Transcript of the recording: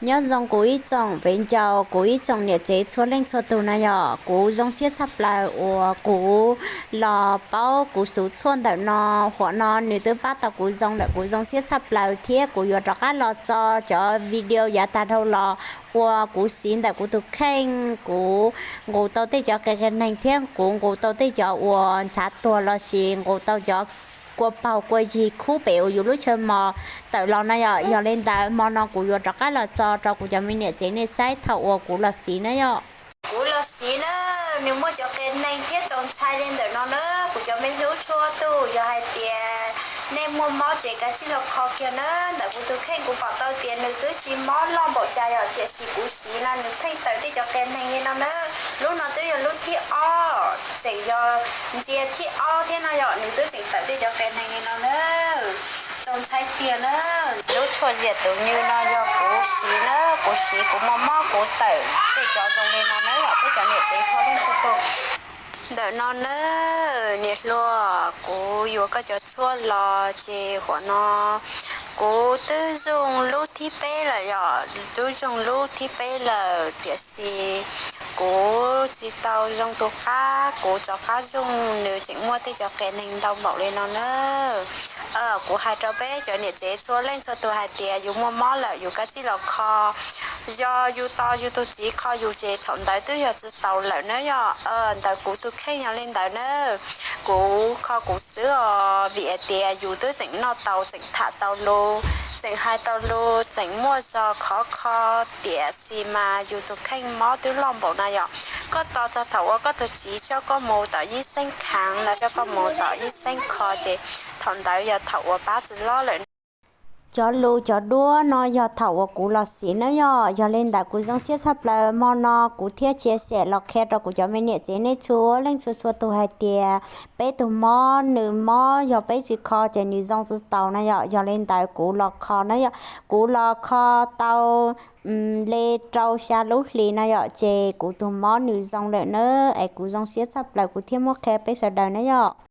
Nyob zoo kuv ib tsoom pem ncaus, kuv ib tsoom niam tsev txhua leej txhua tus na yom, kuv zoo siab tshaj plaws uas kuv los paub kuv xuv tshuaj ntawm no. Huam no nws twb pab tau kuv zoo lawm, kuv zoo siab tshaj plaws thiab kuv yuav rov qab los tso cov video yav tag dhau los uas kuv siv ntawm kuv tus kheej, kuv nqus tau tej cov qe qe neeg thiab kuv nqus tau tej cov uas ntshav tuag lossis nqus tau cov kua paug kua yig khub pem uas yus lub chaw mos tawm los na yom. Yog li ntawd hmo no kuv yuav rov qab los tso rau kuv cov me niam tsev nej saib thaum uas kuv los siv na yom. Kuv los siv na, nws muaj cov qe neeg thiab txaus ntshai li ntawm no na. Kuv cov me hlub txhua tus, yog hais tias nej muaj mob ces kav tsij los kho kiag na. Ntawm kuv tus kheej kuv pom tau tias nws twb tsis mob loj npaum cas yom, tiam sis kuv siv no nws pheej tawm tej cov qe neeg li no na. Lub no twb yog lub thib ob, tseem yog ntxias thib ob thiab no yom, nws twb tseem tawm tej cov qe neeg li no na. Txaus ntshai tiag na. Lub tshuaj ziam tus nywj no yog kuv siv na, kuv siv kuv muaj mob kuv tawm tej cov zoo li no na yom, peb cov niam tsev txhua leej txhua tus. Ntawm no na, niam hluas, kuv yuav koj cov tshuaj los ces huam no kuv twb zoo lub thib peb lawm yom, twb zoo lub thib peb lawm tiam sis kuv tsis tau zoo tus qab, kuv rov qab zoo nws tseem muaj tej cov qe neeg ntau npaum li no na. Kuv hais rau peb cov niam tsev txhua leej txhua tus hais tias yus muaj mob lawm yus kav tsij los kho. Yog yus tos yus tus txiv kho yus ces thaum ntawd twb yog tsis tau lawm na yom. Ntawm kuv tus kheej yog li ntawd na. Kuv kho kuv xwb os, vim hais tias yus twb tseem noj tau, tseem tham tau lus, tseem hais tau lus, tseem muaj zog khov kho, tiam sis mas yus tus kheej mob twb loj npaum no yom. Koj tos txog thaum uas koj tus txiv coj koj mus tom yij xeeb khav los coj koj mus tom yij xeeb kho ces thaum ntawd yog thaum uas pab tsis loj lawm. Cov lus cov duab no yog thaum uas kuv los siv na yom. Yog li ntawd kuv zoo siab tshaj plaws hmo no kuv thiaj tshia xyem los qhia rau kuv cov me niam tsev nej txhua leej txhua txhua tus hais tias peb tus mob nws mob yog peb tsis kho ces nws zoo tsis tau na yom. Yog li ntawd kuv los kho na yom, kuv los kho tau li rau xya lub hlis no yom, ces kuv tus mob nws zoo lawm na. Es kuv zoo siab tshaj plaws kuv thiaj muab qhia peb sawv daws na yom.